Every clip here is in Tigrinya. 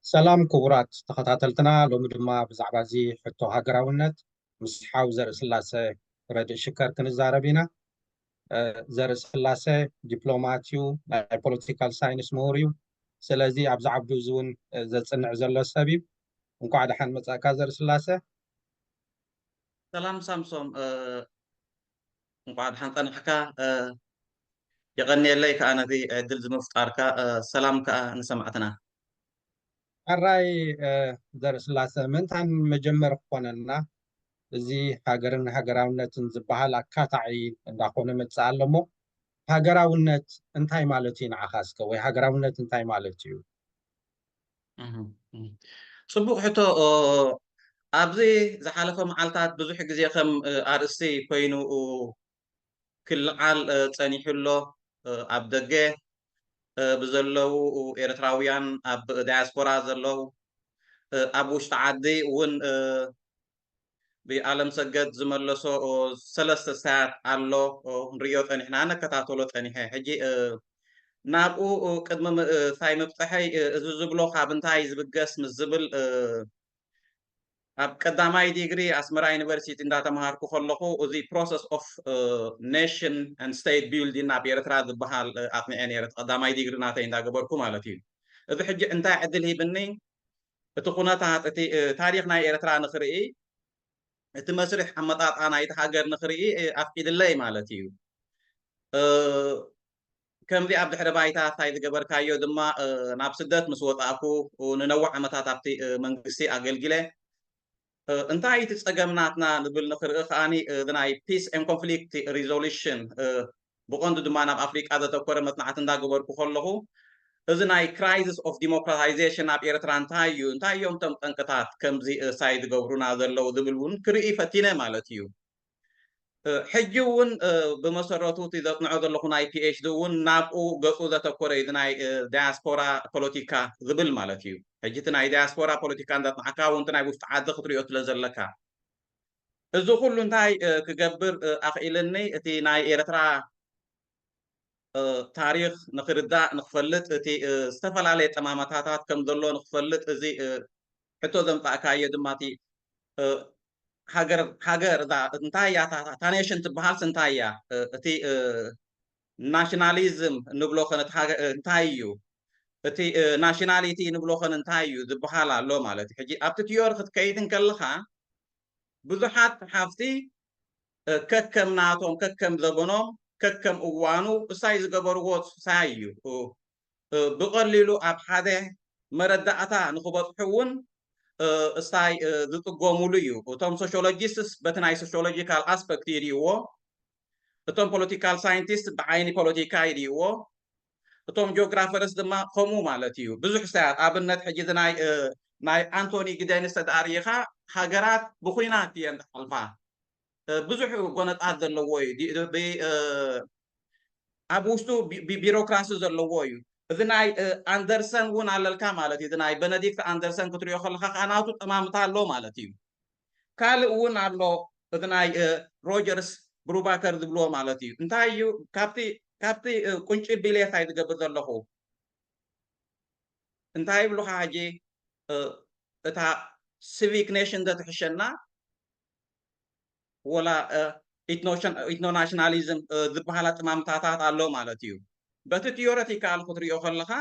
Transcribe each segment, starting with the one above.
ሰላም ክቡራት ተኸታተልትና፣ ሎሚ ድማ ብዛዕባ እዚ ሕቶ ሃገራውነት ምስ ሓው ዘርእስላሰ ረድእ ሽከር ክንዛረብ ኢና። እ፣ ዘርእስላሰ ዲፕሎማት እዩ፣ ናይ ፖለቲካል ሳይንስ ምሁር እዩ። ስለዚ ኣብዚ ዓውዲ እዚ እውን፣ እ፣ ዘጽንዕ ዘሎ ሰብ እዩ። እንኳዕ ደሓን መጻእካ ዘርእስላሰ። ሰላም ሳምሶም፣ እ፣ እንኳዕ ደሓን ጸናሕካ። እ፣ የቐንየለይ ከኣ ነዚ ዕድል ዝምፍጣርካ። እ፣ ሰላም ከኣ ንሰማዕትና። ሕራይ፣ እ፣ ዘርእስላሰ፣ ምእንታን መጀመሪ ክኾነልና፣ እዚ ሃገርን ሃገራውነትን ዝበሃል ኣካታዒ እንዳኾነ መጽእ ኣሎ እሞ፣ ሃገራውነት እንታይ ማለት እዩ ንዓኻ እስከ? ወይ ሃገራውነት እንታይ ማለት እዩ? እህ፣ እህ። ጽቡቕ ሕቶ። ኦ፣ ኣብዚ ዝሓለፈ መዓልታት ብዙሕ ግዜ ከም፣ እ፣ ኣርእስቲ ኮይኑ፣ ኡ፣ ክለዓል፣ እ፣ ጸኒሑ ኣሎ። እ፣ ኣብ ደገ፣ እ፣ ብዘለዉ ኤርትራውያን፣ ኣብ ዳያስፖራ ዘለዉ፣ እ፣ ኣብ ውሽጢ ዓዲ እውን፣ እ፣ ብኣለም ሰገድ ዝመለሶ፣ ኦ፣ ሰለስተ ስታያት ኣሎ። ኦ፣ ንርእዮ ጸኒሕና፣ ነከታተሎ ጸኒሐ። ሕጂ፣ እ፣ ናብኡ፣ እ፣ ቅድሚ ም-፣ እ፣ ሳይ ምብጽሐይ፣ እ፣ እዚ ዝብሎ ካብ እንታይ ዝብገስ ምስ ዝብል፣ እ፣ ኣብ ቀዳማይ ዲግሪ ኣስመራ ዩኒቨርሲቲ እንዳተምሃርኩ ከለኹ፣ እዚ ፕሮሰስ ኦፍ፣ እ፣ ኔሽን ኤንድ ስቴት ቢልዲንግ ኣብ ኤርትራ ዝበሃል፣ እ፣ ኣጽኒዐ ነይረ። እቲ ቀዳማይ ዲግሪ ናተይ እንዳገበርኩ ማለት እዩ። እዚ ሕጂ እንታይ ዕድል ሂብኒ? እቲ ኩነታት፣ እቲ፣ እ፣ ታሪኽ ናይ ኤርትራ ንኽርኢ፣ እቲ መስርሕ ኣመጣጣ ናይቲ ሃገር ንኽርኢ፣ እ፣ ኣፍቂድለይ ማለት እዩ። እ፣ ከምዚ ኣብ ድሕሪ ባይታ እንታይ ዝገበርካዮ ድማ፣ እ፣ ናብ ስደት ምስ ወጻእኩ፣ እ፣ ንነዊሕ ዓመታት ኣብቲ፣ እ፣ መንግስቲ ኣገልጊለ። እ፣ እንታይ እቲ ጸገም ናትና ንብል ንኽርኢ ከኣኒ፣ እ፣ እዚ ናይ ፒስ ኤንድ ኮንፍሊክት ሪዞሉሽን፣ እ፣ ብቐንዱ ድማ ናብ ኣፍሪቃ ዘተኮረ መጽናዕቲ እንዳገበርኩ ከለኹ፣ እዚ ናይ ክራይሲስ ኦፍ ዲሞክራታይዜሽን ኣብ ኤርትራ እንታይ እዩ? እንታይ እዮም እቶም ጠንቅታት ከምዚ፣ እ፣ ሳይ ዝገብሩና ዘለዉ ዝብል እውን ክርኢ ፈቲነ ማለት እዩ። እ፣ ሕጂ እውን፣ እ፣ ብመሰረቱ እቲ ዘጽንዖ ዘለኹ ናይ ፒ ኤች ዲ እውን ናብኡ ገጹ ዘተኮረ እዩ፣ እዚ ናይ፣ እ፣ ዳያስፖራ ፖለቲካ ዝብል ማለት እዩ። ሕጂ እቲ ናይ ዳያስፖራ ፖለቲካ እንዳጽናዕካ እውን እቲ ናይ ውሽጢ ዓዲ ክትሪኦ ስለ ዘለካ፣ እዚ ኩሉ እንታይ፣ እ፣ ክገብር፣ እ፣ ኣኽኢልኒ? እቲ ናይ ኤርትራ፣ እ፣ ታሪኽ ንኽርዳእ፣ ንኽፈልጥ፣ እቲ፣ እ፣ ዝተፈላለየ ጠማመታታት ከም ዘሎ ንኽፈልጥ፣ እዚ፣ እ፣ ሕቶ ዘምጻእካዮ ድማ እቲ፣ እ፣ ሃገር፣ ሃገር እዛ እንታይ እያ፣ እታ፣ እታ ኔሽን ትበሃልስ እንታይ እያ? እ፣ እቲ፣ እ፣ ናሽናሊዝም ንብሎ ኸነ እቲ ሃገ-፣ እ፣ እንታይ እዩ? እቲ፣ እ፣ ናሽናሊቲ ንብሎ ኸነ እንታይ እዩ ዝበሃል ኣሎ ማለት እዩ። ሕጂ ኣብቲ ቲዮሪ ክትከይድ እንከለኻ፣ ብዙሓት ጸሓፍቲ፣ እ፣ ከከም ናቶም፣ ከከም ዘበኖም፣ ከከም እዋኑ እሳይ ዝገበርዎ ሳይ እዩ። እ፣ እ፣ ብቐሊሉ ኣብ ሓደ መረዳእታ ንኽበጽሑ እውን፣ እ፣ እሳይ፣ እ፣ ዝጽገሙሉ እዩ። እቶም ሶሽዮሎጂስትስ በቲ ናይ ሶሽዮሎጂካል ኣስፐክት ይርእይዎ፣ እቶም ፖለቲካል ሳይንቲስት ብዓይኒ ፖለቲካ ይርእይዎ፣ እቶም ጂኦግራፈርስ ድማ ከምኡ ማለት እዩ። ብዙሕ ሳያት፣ ኣብነት ሕጂ እዚ ናይ፣ እ፣ ናይ ኣንቶኒ ጊደንስ ተደኣ ርኢኻ፣ ሃገራት ብኹናት እየን ዝሓልፋ። እ፣ ብዙሕ ጎነጻት ዘለዎ እዩ። ዲ-፣ ብ-፣ እ፣ ኣብ ውሽጡ ቢ-፣ ቢ-፣ ቢሮክራሲ ዘለዎ እዩ። እዚ ናይ፣ እ፣ ኣንደርሰን እውን ኣለልካ ማለት እዩ። እዚ ናይ በነዲክት ኣንደርሰን ክትሪኦ ከለኻ ከዓ ናቱ ጠማምታ ኣሎ ማለት እዩ። ካልእ እውን ኣሎ፣ እዚ ናይ፣ እ፣ ሮጀርስ ብሩባከር ዝብልዎ ማለት እዩ። እንታይ እዩ? ካብቲ፣ ካብቲ፣ እ፣ ቁንጭ ቢሌት ኣይ ዝገብር ዘለኹ። እንታይ ይብሉኻ ሕጂ? እ፣ እታ ሲቪክ ኔሽን ዘትሕሸና ወላ፣ እ፣ ኢትኖ-፣ ኢትኖ ናሽናሊዝም፣ እ፣ ዝበሃል ኣጠማምታታት ኣሎ ማለት እዩ። በቲ ቲዮረቲካል ክትሪኦ ከለኻ፣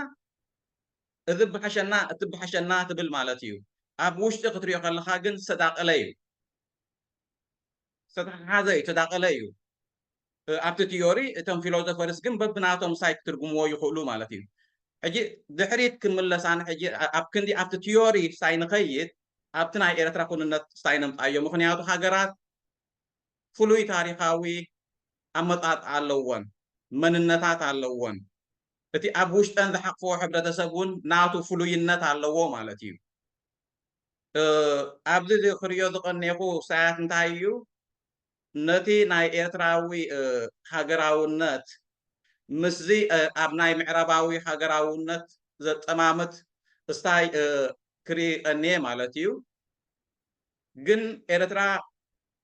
እዚ ብሓሸና፣ እቲ ብሓሸና ትብል ማለት እዩ። ኣብ ውሽጢ ክትሪኦ ከለኻ ግን ዝተዳቐለ እዩ። ዝተተሓሓዘ እዩ፣ ዝተዳቐለ እዩ። እ፣ ኣብቲ ቲዮሪ እቶም ፊሎዞፈርስ ግን በብናቶም ሳይ ክትርጉምዎ ይኽእሉ ማለት እዩ። ሕጂ ድሕሪት ክምለስ ኣነ ሕጂ ኣ-፣ ኣብ ክንዲ ኣብቲ ቲዮሪ ሳይ ንኸይድ፣ ኣብቲ ናይ ኤርትራ ኩንነት ሳይ ነምጽኣዮ። ምኽንያቱ ሃገራት ፍሉይ ታሪኻዊ ኣመጻጽኣ ኣለወን፣ መንነታት ኣለወን። እቲ ኣብ ውሽጠን ዝሓቕፍዎ ሕብረተሰብ እውን ናቱ ፍሉይነት ኣለዎ ማለት እዩ። እ፣ ኣብዚ ዚ-፣ ክርእዮ ዝቐኔኹ ሳያት እንታይ እዩ? ነቲ ናይ ኤርትራዊ፣ እ፣ ሃገራውነት ምስዚ፣ እ፣ ኣብ ናይ ምዕራባዊ ሃገራውነት ዘጠማምት ስታይ፣ እ፣ ክርኢ ቀንየ ማለት እዩ። ግን ኤርትራ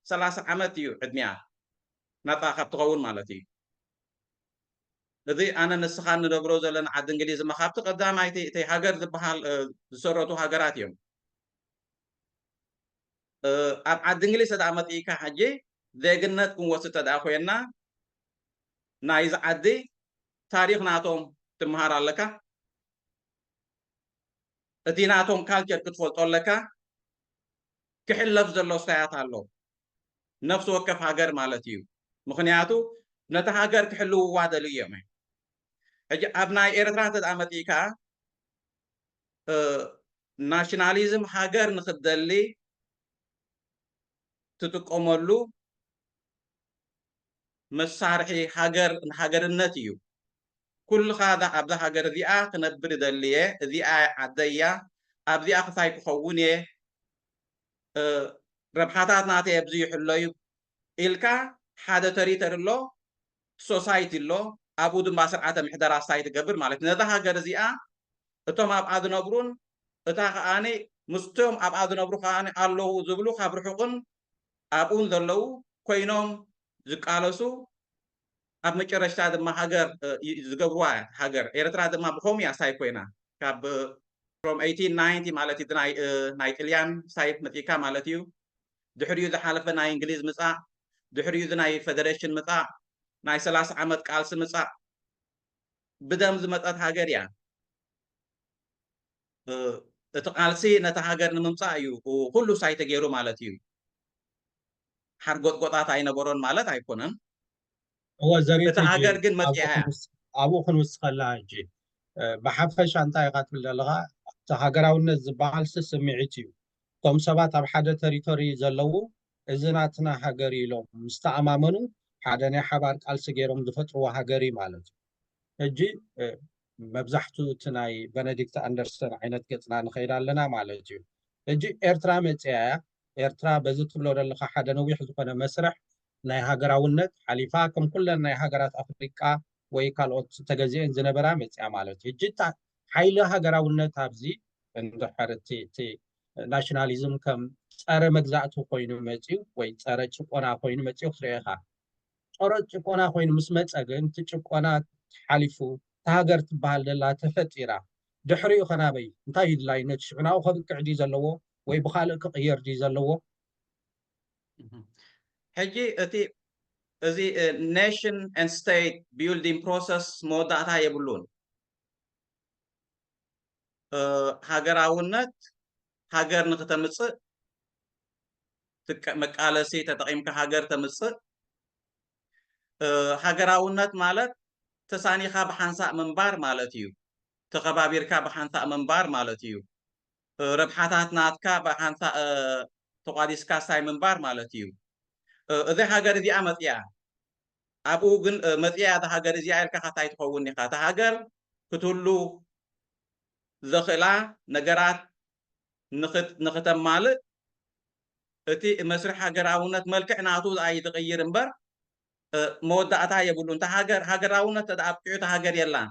ሰላሳ ዓመት እዩ ዕድሚኣ ናጻ ካብ ትኸውን ማለት እዩ። እዚ ኣነ ንስኻ ንነብሮ ዘለና ዓዲ እንግሊዝ እማ ካብቲ ቀዳማይ እቲ እቲ ሃገር ዝበሃል እ፣ ዝሰረቱ ሃገራት እዮም። እ፣ ኣብ ዓዲ እንግሊዝ ተደኣ መፂእካ ሕጂ ዜግነት ክንወስድ ተደኣ ኮይና ናይዚ ዓዲ ታሪኽ ናቶም ትምሃር ኣለካ። እቲ ናቶም ካልቸር ክትፈልጦ ኣለካ። ክሕለፍ ዘሎ ስታያት ኣሎ። ነፍሲ ወከፍ ሃገር ማለት እዩ። ምኽንያቱ ነቲ ሃገር ክሕልውዋ ደልዩ እዮም። ሕጂ ኣብ ናይ ኤርትራ እንተ ደኣ መጺእካ እ፣ ናሽናሊዝም ሃገር ንኽትደሊ ትጥቀመሉ መሳርሒ ሃገር ሃገርነት እዩ። ኩልኻ እዛ ኣብዛ ሃገር እዚኣ ክነብር ይደሊ እየ፣ እዚኣ ዓደይ እያ፣ ኣብዚኣ ክሳይ ክኸውን እየ፣ እ፣ ረብሓታት ናተይ ኣብዚ ይሕሎ እዩ ኢልካ ሓደ ተሪተሪ ኣሎ፣ ሶሳይቲ ኣሎ፣ ኣብኡ ድማ ስርዓተ ምሕደራ ስታይ ትገብር ማለት እዩ። ነዛ ሃገር እዚኣ እቶም ኣብኣ ዝነብሩን እታ ከኣኒ ምስቶም ኣብኣ ዝነብሩ ከኣኒ ኣለዉ ዝብሉ ካብ ርሑቕን ኣብኡን ዘለዉ ኮይኖም ዝቃለሱ ኣብ መጨረሽታ ድማ ሃገር እ፣ ይ- ዝገብርዋ እያ። ሃገር ኤርትራ ድማ ብኸምኡ እያ ሳይ ኮይና ካብ from eighteen ninety ማለት እዩ ናይ እ፣ ናይ ጥልያን ሳይ መፂካ ማለት እዩ። ድሕሪኡ ዝሓለፈ ናይ እንግሊዝ ምፃእ፣ ድሕሪኡ እዚ ናይ ፌደሬሽን ምፃእ፣ ናይ ሰላሳ ዓመት ቃልሲ ምፃእ ብደም ዝመፀት ሃገር እያ። እ፣ እቲ ቃልሲ ነቲ ሃገር ንምምፃእ እዩ ኩሉ ሳይ ተገይሩ ማለት እዩ። ሓርጎጥጎጣት ኣይነበሮን ማለት ኣይኮነን። እወ ዘሪቱ እቲ ሃገር ግን መፂኣ እያ። ኣብኡ ክንውስኸላ ሕጂ እ፣ ብሓፈሻ እንታይ ኢኻ ትብል ዘለኻ? እቲ ሃገራውነት ዝበሃል ሲ ስምዒት እዩ። እቶም ሰባት ኣብ ሓደ ተሪቶሪ ዘለዉ እዚ ናትና ሃገር እዩ ኢሎም ምስ ተኣማመኑ ሓደ ናይ ሓባር ቃልሲ ገይሮም ዝፈጥርዎ ሃገር እዩ ማለት እዩ። ሕጂ እ፣ መብዛሕትኡ እቲ ናይ በነዲክት ኣንደርሰን ዓይነት ገፅና ንኸይድ ኣለና ማለት እዩ። ሕጂ ኤርትራ መፅያ እያ። ኤርትራ በዚ ትብሎ ዘለኻ ሓደ ነዊሕ ዝኾነ መስርሕ ናይ ሃገራውነት ሓሊፋ ከም ኩለን ናይ ሃገራት ኣፍሪቃ ወይ ካልኦት ተገዚአን ዝነበራ መፅያ ማለት እዩ። ሕጂ እታ ሓይሊ ሃገራውነት ኣብዚ እንድሕር እቲ እቲ ናሽናሊዝም ከም ፀረ መግዛእቲ ኮይኑ መፅዩ ወይ ፀረ ጭቆና ኮይኑ መፅዩ ክትሪኦ ኢኻ። ጸረ ጭቆና ኮይኑ ምስ መጸ ግን እቲ ጭቆና ሓሊፉ እታ ሃገር ትበሃል ደላ ተፈጢራ ድሕሪኡ ከ ናበይ እንታይ እዩ ድላይነቱ ሽዑ ናብኡ ከብቅዕ ድዩ ዘለዎ ወይ ብኻልእ ክቕየር ድዩ ዘለዎ? ሕጂ እቲ እዚ nation and state building process መወዳእታ የብሉን። ሃገራውነት ሃገር ንክተምፅእ መቃለሲ ተጠቒምካ ሃገር ተምፅእ። ሃገራውነት ማለት ተሳኒኻ ብሓንሳእ ምንባር ማለት እዩ። ተኸባቢርካ ብሓንሳእ ምንባር ማለት እዩ። ረብሓታት ናትካ ብሓንሳእ ተቋዲስካ ሳይ ምንባር ማለት እዩ። እዚ ሃገር እዚኣ መፅያ ኣብኡ ግን መፅያ እዛ ሃገር እዚኣ ኢልካ ካታይ ትኸውን ኢኻ። እታ ሃገር ክትህሉ ዘኽእላ ነገራት ንኽተማልእ እቲ መስርሕ ሃገራውነት መልክዕ ናቱ ዝኣይ ዝቕይር እምበር መወዳእታ የብሉን። እታ ሃገር ሃገራውነት ተደኣ ኣብቂዑ እታ ሃገር የላን።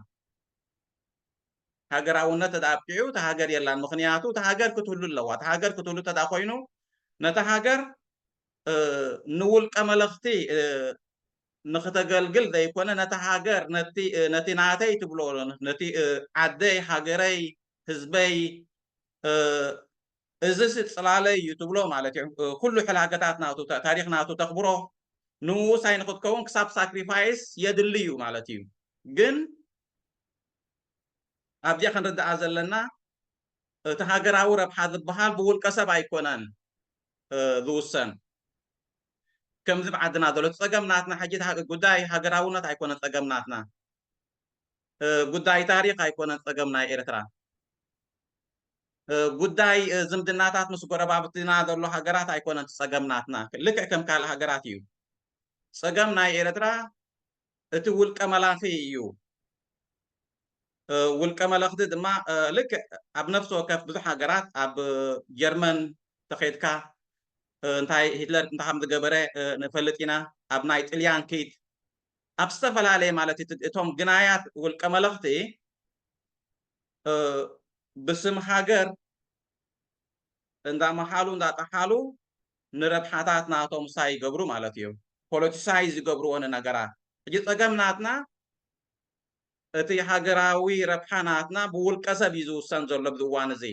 ሃገራውነት ተደኣ ኣብቂዑ እታ ሃገር የላን። ምኽንያቱ እታ ሃገር ክትህሉ ኣለዋ። እታ ሃገር ክትህሉ ተደኣ ኮይኑ ነታ ሃገር ንውልቀ መለኽቲ ንክተገልግል ዘይኮነ ነቲ ሃገር ነቲ ነቲ ናተይ ትብሎ ነቲ ዓደይ ሃገረይ ህዝበይ እዚ ጽላለይ እዩ ትብሎ ማለት እዩ። ኩሉ ሕላገታት ናቱ ታሪኽ ናቱ ተኽብሮ ንውሳይ ንክትከውን ክሳብ ሳክሪፋይስ የድሊ እዩ ማለት እዩ። ግን ኣብዚኣ ክንርድኣ ዘለና እቲ ሃገራዊ ረብሓ ዝበሃል ብውልቀ ሰብ ኣይኮነን ዝውሰን። ከምዚ ብዓድና ዘሎ እቲ ጸገም ናትና ሕጂ ጉዳይ ሃገራውነት ኣይኮነን ጸገም ናትና። ጉዳይ ታሪኽ ኣይኮነን ጸገም ናይ ኤርትራ። ጉዳይ ዝምድናታት ምስ ጎረባብትና ዘሎ ሃገራት ኣይኮነን ጸገም ናትና። ልክዕ ከም ካልእ ሃገራት እዩ። ጸገም ናይ ኤርትራ እቲ ውልቀ መላኺ እዩ። ውልቀ መለኽቲ ድማ ልክዕ ኣብ ነፍሲ ወከፍ ብዙሕ ሃገራት ኣብ ጀርመን ተኸይድካ እንታይ ሂትለር እንታይ ከም ዝገበረ ንፈልጥ ኢና። ኣብ ናይ ጥልያን ኪድ ኣብ ዝተፈላለየ ማለት እቶም ግናያት ውልቀ መለኽቲ ብስም ሃገር እንዳመሓሉ እንዳጠሓሉ ንረብሓታት ናቶም ሳይ ይገብሩ ማለት እዩ። ፖለቲሳይ ዝገብርዎ ንነገራት ሕጂ ጸገም ናትና እቲ ሃገራዊ ረብሓ ናትና ብውልቀ ሰብ እዩ ዝውሰን ዘሎ ኣብዚ እዋን እዚ።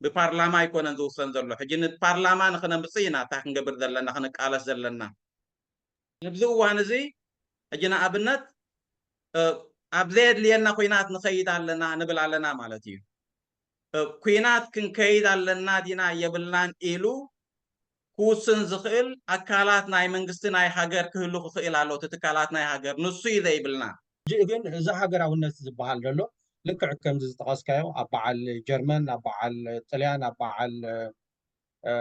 ብፓርላማ ኣይኮነን ዝውሰን ዘሎ። ሕጂ ንፓርላማ ንኽነምጽእ ኢና እታ ክንገብር ዘለና፣ ክንቃለስ ዘለና። ኣብዚ እዋን እዚ ሕጂ ንኣብነት፣ እ፣ ኣብ ዘየድልየና ኲናት ንኸይድ ኣለና ንብል ኣለና ማለት እዩ። እ፣ ኲናት ክንከይድ ኣለና ዲና የብልናን ኢሉ ክውስን ዝኽእል ኣካላት ናይ መንግስቲ ናይ ሃገር ክህሉ ክኽእል ኣሎ። እቲ ትካላት ናይ ሃገር ንሱ እዩ ዘይብልና። ሕጂ ግን እዚ ሃገራውነት ዝበሃል ዘሎ ልክዕ ከምዚ ዝጠቐስካዮ ኣብ በዓል ጀርመን፣ ኣብ በዓል ጥልያን፣ ኣብ በዓል፣ እ፣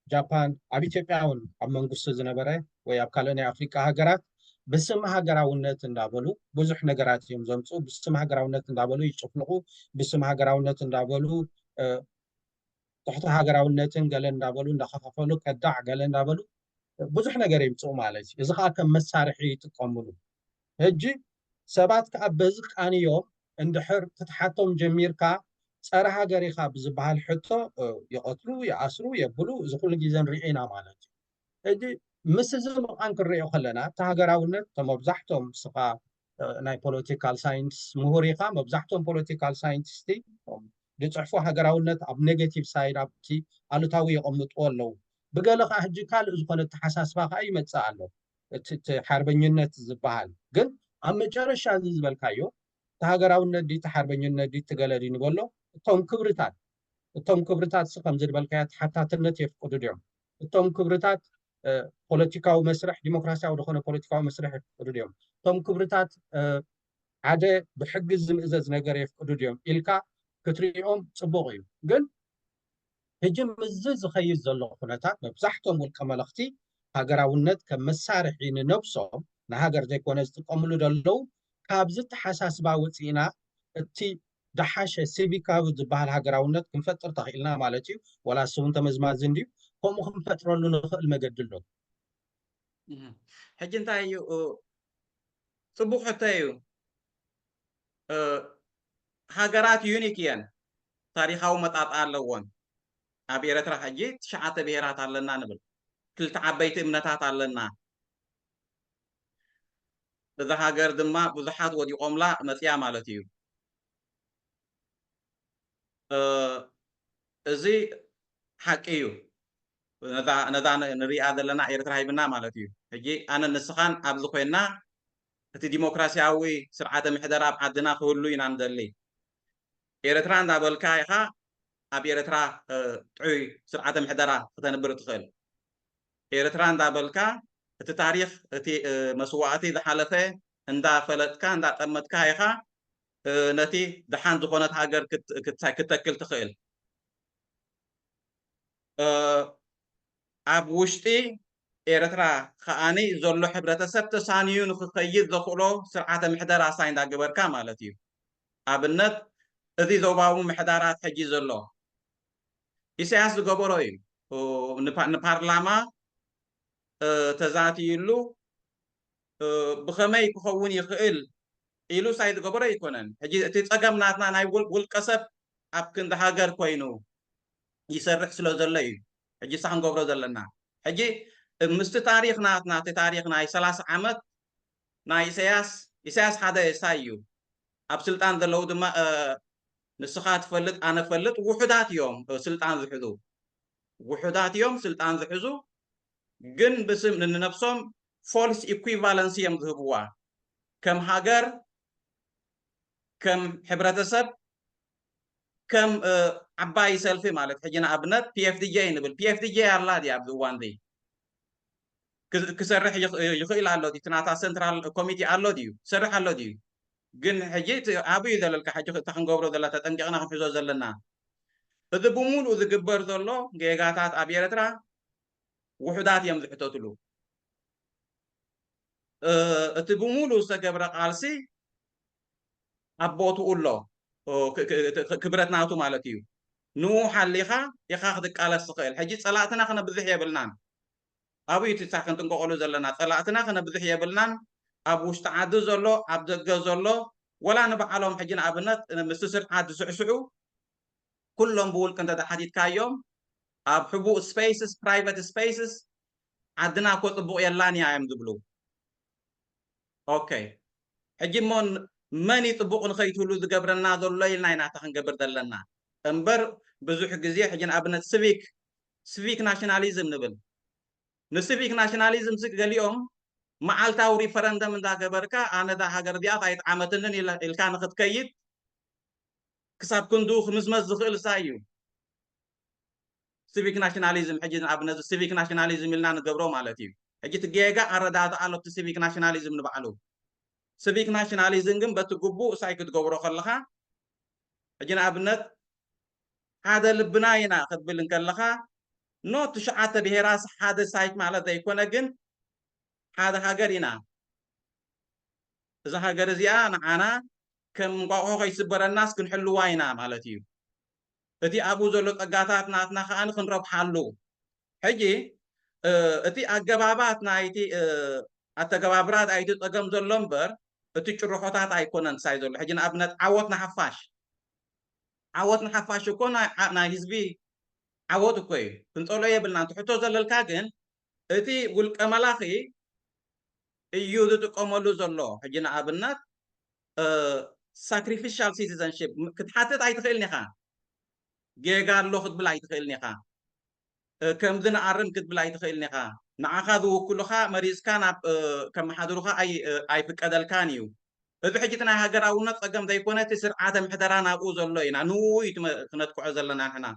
ጃፓን፣ ኣብ ኢትዮጵያ እውን ኣብ መንግስቲ ዝነበረ ወይ ኣብ ካልእ ናይ ኣፍሪቃ ሃገራት ብስም ሃገራውነት እንዳበሉ ብዙሕ ነገራት እዮም ዘምፅኡ። ብስም ሃገራውነት እንዳበሉ ይጭፍልቑ። ብስም ሃገራውነት እንዳበሉ፣ እ፣ ትሕቲ ሃገራውነትን ገለ እንዳበሉ እንዳኸፋፈሉ ከዳዕ ገለ እንዳበሉ ብዙሕ ነገር የምፅኡ ማለት እዩ። እዚ ከዓ ከም መሳርሒ ይጥቀምሉ። ሕጂ ሰባት ከዓ በዚ ቃንዮም እንድሕር ክትሓቶም ጀሚርካ ጸረ ሃገር ኢኻ ብዝበሃል ሕቶ፣ እ፣ ይቐትሉ፣ ይኣስሩ፣ የብሉ። እዚ ኩሉ ግዜ ንሪኦ ኢና ማለት እዩ። ሕጂ ምስ እዚ ምዃን ክንሪኦ ከለና እቲ ሃገራውነት እቶም መብዛሕቶም ንስኻ፣ እ፣ ናይ ፖለቲካል ሳይንስ ምሁር ኢኻ። መብዛሕቶም ፖለቲካል ሳይንቲስቲ ዝፅሕፉ ሃገራውነት ኣብ ኔጌቲቭ ሳይድ ኣብቲ ኣሉታዊ የቐምጥዎ ኣለዉ። ብገለ ከዓ ሕጂ ካልእ ዝኾነ ኣተሓሳስባ ከዓ ይመፅእ ኣሎ። እቲ፣ እቲ ሓርበኝነት ዝበሃል ግን ኣብ መጨረሻ እዚ ዝበልካዮ እቲ ሃገራውነት ድዩ፣ እቲ ሓርበኝነት ድዩ፣ እቲ ገለ ድዩ ንበሎ፣ እቶም ክብርታት፣ እቶም ክብርታት ሲ ከም ዝበልካዮ ተሓታትነት የፍቅዱ ድዮም? እቶም ክብርታት፣ እ፣ ፖለቲካዊ መስርሕ፣ ዲሞክራሲያዊ ዝኾነ ፖለቲካዊ መስርሕ የፍቅዱ ድዮም? እቶም ክብርታት፣ እ፣ ሓደ ብሕጊ ዝምእዘዝ ነገር የፍቅዱ ድዮም ኢልካ ክትሪኦም ጽቡቕ እዩ። ግን ሕጂ ምስዚ ዝኸይድ ዘሎ ኩነታት መብዛሕቶም ውልቀ መለኽቲ ሃገራውነት ከም መሳርሒ ንነብሶም ንሃገር ዘይኮነ ዝጥቀምሉ ዘለዉ፣ ካብዚ ተሓሳስባ ወፂእና እቲ ደሓሸ ሲቪካዊ ዝበሃል ሃገራውነት ክንፈጥር ተኽኢልና ማለት እዩ። ወላ እሱ እውን ተመዝማዚ እንድዩ። ከምኡ ክንፈጥረሉ ንኽእል መገዲ ኣሎ። እህ። ሕጂ እንታይ እዩ? እ፣ ጽቡቕ ሕቶ እዩ። እ፣ ሃገራት ዩኒክ እየን። ታሪኻዊ መጣጣ ኣለዎን። ኣብ ኤረትራ ሕጂ ትሽዓተ ብሄራት ኣለና ንብል። ክልተ ዓበይቲ እምነታት ኣለና። እዛ ሃገር ድማ ብዙሓት ወዲቖምላ መጽያ ማለት እዩ። እ፣ እዚ ሓቂ እዩ። ነዛ፣ ነዛ ን-፣ ንሪኣ ዘለና ኤርትራ ሂብና ማለት እዩ። ሕጂ ኣነ ንስኻን ኣብዚ ኮይንና እቲ ዲሞክራሲያዊ ስርዓተ ምሕደራ ኣብ ዓድና ክህሉ ኢና ንደሊ። ኤርትራ እንዳበልካ ኢኻ ኣብ ኤርትራ፣ እ፣ ጥዑይ ስርዓተ ምሕደራ ክተንብር ትኽእል። ኤርትራ እንዳበልካ እቲ ታሪኽ፣ እቲ፣ እ፣ መስዋእቲ ዝሓለፈ እንዳፈለጥካ፣ እንዳጠመትካ ኢኻ፣ እ፣ ነቲ ደሓን ዝኾነት ሃገር ክት-፣ ክት-፣ ክተክል ትኽእል። እ፣ ኣብ ውሽጢ ኤርትራ ከኣኒ ዘሎ ሕብረተሰብ ተሳንዩ ንክኸይድ ዘኽእሎ ስርዓተ ምሕደራ ኣሳይ እንዳገበርካ ማለት እዩ። ኣብነት፣ እዚ ዞባዊ ምሕዳራት ሕጂ ዘሎ ኢሳያስ ዝገበሮ እዩ። ንፓ-፣ ንፓርላማ፣ እ፣ ተዛትዩሉ፣ እ፣ ብኸመይ ክኸውን ይኽእል ኢሉ ሳይ ዝገበሮ ኣይኮነን። ሕጂ እቲ ጸገም ናትና ናይ ውል-፣ ውልቀ ሰብ ኣብ ክንዲ ሃገር ኮይኑ ይሰርሕ ስለ ዘሎ እዩ። ሕጂ እሳ ክንገብሮ ዘለና። ሕጂ ምስቲ ታሪኽ ናትና፣ እቲ ታሪኽ ናይ ሰላሳ ዓመት ናይ ኢሳያስ፣ ኢሳያስ ሓደ ሳይ እዩ። ኣብ ስልጣን ዘለዉ ድማ፣ እ፣ ንስኻ ትፈልጥ፣ ኣነ ፈልጥ፣ ውሑዳት እዮም፣ እ፣ ስልጣን ዝሕዙ። ውሑዳት እዮም ስልጣን ዝሕዙ፣ ግን ብስም ንነብሶም ፎልስ ኢኩቫለንሲ እዮም ዝህብዋ። ከም ሃገር፣ ከም ሕብረተሰብ፣ ከም፣ እ፣ ዓባይ ሰልፊ ማለት፣ ሕጂ ንኣብነት ፒ ኤፍ ዲ ጄ ንብል። ፒ ኤፍ ዲ ጄ ኣላ ድያ ኣብዚ እዋን እዚ? ክዝ-፣ ክሰርሕ ይኽ-፣ ይኽእል ኣሎ ድዩ? እቲ ናታ ሰንትራል ኮሚቴ ኣሎ ድዩ? ክሰርሕ ኣሎ ድዩ? ግን ሕጂ እቲ ኣብኡ እዩ ዘለልካ። ሕጂ እታ ክንገብሮ ዘለና፣ ተጠንቂቕና ክንሕዞ ዘለና። እዚ ብምሉእ ዝግበር ዘሎ ጌጋታት ኣብ ኤርትራ ውሑዳት እዮም ዝሕተትሉ። እ፣ እቲ ብምሉእ ዝተገብረ ቃልሲ ኣብ ቦትኡ ኣሎ። እ፣ ክ-፣ ክ-፣ ክ-፣ ክብረት ናቱ ማለት እዩ። ንኡ ሓሊኻ ኢኻ ክትቃለስ ትኽእል። ሕጂ ጸላእትና ክነብዝሕ የብልናን። ኣብኡ እዩ እቲ ክንጥንቀቐሉ ዘለና። ጸላእትና ክነብዝሕ የብልናን። ኣብ ውሽጢ ዓዲ ዘሎ፣ ኣብ ደገ ዘሎ፣ ወላ ንባዕሎም ሕጂ ንኣብነት ምስቲ ስርዓት ዝስዕስዑ ኩሎም ብውልቂ እንተ ሓቲትካዮም ኣብ ሕቡእ ስፔስስ፣ ፕራይቨት ስፔስስ ዓድና እኮ ጽቡቕ የላን እያ እዮም ዝብሉ። ኦኬ። ሕጂ እሞ ን-፣ መን እዩ ጽቡቕ ንኸይትብሉ ዝገብረና ዘሎ ኢልና ኢና እታ ክንገብር ዘለና እምበር፣ ብዙሕ ግዜ ሕጂ ንኣብነት ሲቪክ ሲቪክ ናሽናሊዝም ንብል። ንሲቪክ ናሽናሊዝም ሲ ገሊኦም መዓልታዊ ሪፈረንደም እንዳገበርካ ኣነ እዛ ሃገር እዚኣ ኣይጥዓመትንን ኢለ- ኢልካ ንክትከይድ ክሳብ ክንዱ ክምዝመዝ ዝኽእል ሳ እዩ። ሲቪክ ናሽናሊዝም ሕጂ ንኣብነት ሲቪክ ናሽናሊዝም ኢልና ንገብሮ ማለት እዩ። ሕጂ እቲ ጌጋ ኣረዳድኣ ኣሎ እቲ ሲቪክ ናሽናሊዝም ንባዕሉ። ሲቪክ ናሽናሊዝም ግን በቲ ግቡእ ሳይ ክትገብሮ ከለኻ ሕጂ ንኣብነት ሓደ ልብና ኢና ክትብል እንከለኻ ኖ ትሽዓተ ብሄራስ ሓደ ሳይት ማለት ዘይኮነ ግን ሓደ ሃገር ኢና። እዛ ሃገር እዚኣ ንዓና ከም እንቋቑሖ ከይስበረናስ ክንሕልዋ ኢና ማለት እዩ። እቲ ኣብኡ ዘሎ ጸጋታት ናትና ከኣ ክንረብሓሉ። ሕጂ እ፣ እቲ ኣገባባት ናይቲ እ፣ ኣተገባብራ እቲ ጸገም ዘሎ እምበር እቲ ጭርሖታት ኣይኮነን ሳይ ዘሎ። ሕጂ ንኣብነት ዓወት ንሓፋሽ ዓወት ንሓፋሽ እኮ ናይ ዓ- ናይ ህዝቢ ዓወት እኮ እዩ። ክንጸሎ የብልና። እቲ ሕቶ ዘለልካ ግን እቲ ውልቀ መላኺ እዩ ዝጥቀመሉ ዘሎ። ሕጂ ንኣብነት ሳክሪፊሻል ሲቲዘንሽፕ ክትሓትት ኣይትኽእልን ኢኻ። ጌጋ ኣሎ ክትብል ኣይትኽእልን ኢኻ። እ፣ ከምዚ ንኣርም ክትብል ኣይትኽእልን ኢኻ። ንዓኻ ዝውክሉኻ መሪጽካ ናብ እ፣ ከመሓድሩኻ ኣይ- እ፣ ኣይፍቀደልካን እዩ። እዚ ሕጂ እቲ ናይ ሃገራውነት ጸገም ዘይኮነ እቲ ስርዓተ ምሕደራ ናብኡ ዘሎ ኢና ንኡ እዩ ትመ- ክነጥቅዖ ዘለና ንሕና።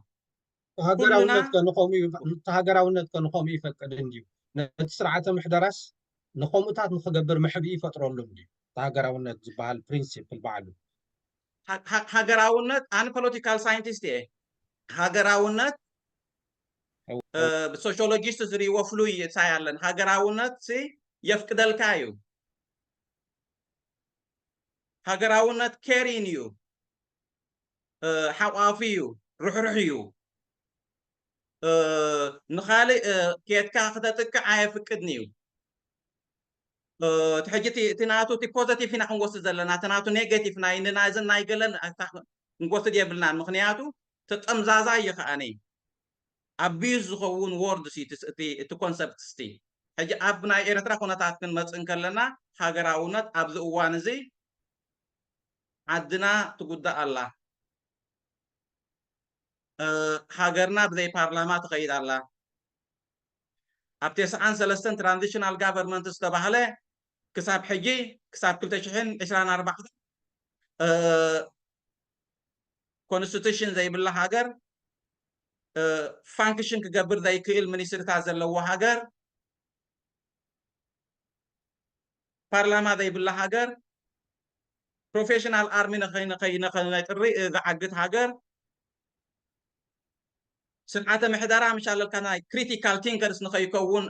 ሃገራውነት ከ ንኸምኡ እዩ- እቲ ሃገራውነት ከ ንኸምኡ ይፈቅድ እንድዩ? ነቲ ስርዓተ ምሕደራስ ንኸምኡታት ንክገብር መሕብኢ ይፈጥረሉ እንድዩ? እቲ ሃገራውነት ዝበሃል ፕሪንሲፕል ባዕሉ ሃ- ሃ- ሃገራውነት ኣነ ፖለቲካል ሳይንቲስት እየ። ሃገራውነት እ፣ ብሶሺዮሎጂስት ዝርእይዎ ፍሉይ እሳይ ኣለን። ሃገራውነት ሲ የፍቅደልካ እዩ። ሃገራውነት ኬሪን እዩ፣ እ፣ ሓቋፊ እዩ፣ ርሕሩሕ እዩ። እ፣ ንኻልእ እ፣ ኬትካ ክተጥቅዕ ኣየፍቅድን እዩ። እ፣ እቲ ሕጂ እቲ- እቲ ናቱ እቲ ፖዘቲቭ ኢና ክንወስድ ዘለና፣ እቲ ናቱ ኔጌቲቭ ናይ ንናይዝን ናይ ገለን ኣታ- ክንወስድ የብልናን። ምክንያቱ ተጠምዛዛ እዩ ከኣኒ ኣቢዩዝ ዝኸውን ወርድ ሲ እቲ ኮንሰፕት ስቲ። ሕጂ ኣብ ናይ ኤርትራ ኩነታት ክንመጽእ እንከለና ሃገራውነት ኣብዚ እዋን እዚ ዓድና ትጉዳእ ኣላ። እ፣ ሃገርና ብዘይ ፓርላማ ትኸይድ ኣላ። ኣብ ተስዓን ሰለስተን ትራንዚሽናል ጋቨርንመንት ዝተባህለ ክሳብ ሕጂ ክሳብ ክልተ ሽሕን ዕስራን ኣርባዕተን እ፣ ኮንስቲቱሽን ዘይብላ ሃገር እ፣ ፋንክሽን ክገብር ዘይክእል ሚኒስትሪታት ዘለዎ ሃገር ፓርላማ ዘይብላ ሃገር ፕሮፌሽናል ኣርሚ ንኸይነጥሪ ዝዓግት ሃገር ስርዓተ ምሕደራ ምሻለልካ ናይ ክሪቲካል ቲንከርስ ንኸይከውን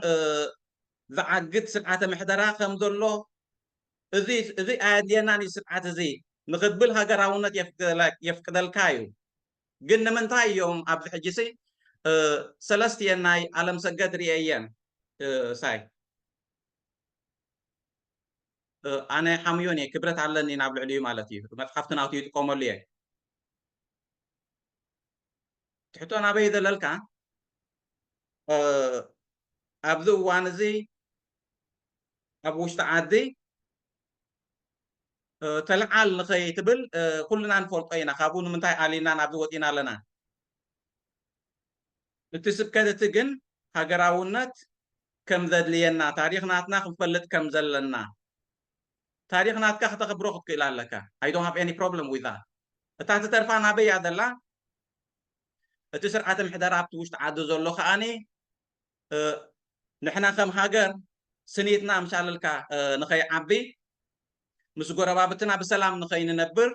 ዝዓግት ስርዓተ ምሕደራ ከም ዘሎ እዚ እዚ ኣየድልየናን እዩ ስርዓት እዚ ንክትብል ሃገራውነት የፍቅደልካ እዩ። ግን ንምንታይ እዮም ኣብዚ ሕጂ ሲ ሰለስቲየን ናይ ኣለም ሰገድ ርእየየን ሳይ ኣነ ሓምዮን እየ ክብረት ኣለኒ ናብ ልዕሊኡ ማለት እዩ። መፅሓፍቲ ናቱ ይጥቀመሉ እየ። ትሕቶ ናበይ ዘለልካ ኣብዚ እዋን እዚ ኣብ ውሽጢ ዓዲ ተለዓል ንኸይትብል ኩልና ንፈልጦ ኢና። ካብኡ ንምንታይ ኣሊና ናብዚ ወፂና ኣለና? እቲ ስብከት እቲ ግን ሃገራውነት ከም ዘድልየና፣ ታሪኽ ናትና ክንፈልጥ ከም ዘለና፣ ታሪኽ ናትካ ክተኽብሮ ክትክእል ኣለካ። I don't have any problem with that። እታ ትተርፋ ናበይ እያ ዘላ? እቲ ስርዓተ ምሕደራ ኣብቲ ውሽጢ ዓዲ ዘሎ ከኣኒ ንሕና ከም ሃገር ስኒትና ምሻለልካ ንኸይዓቢ ምስ ጎረባብትና ብሰላም ንኸይንነብር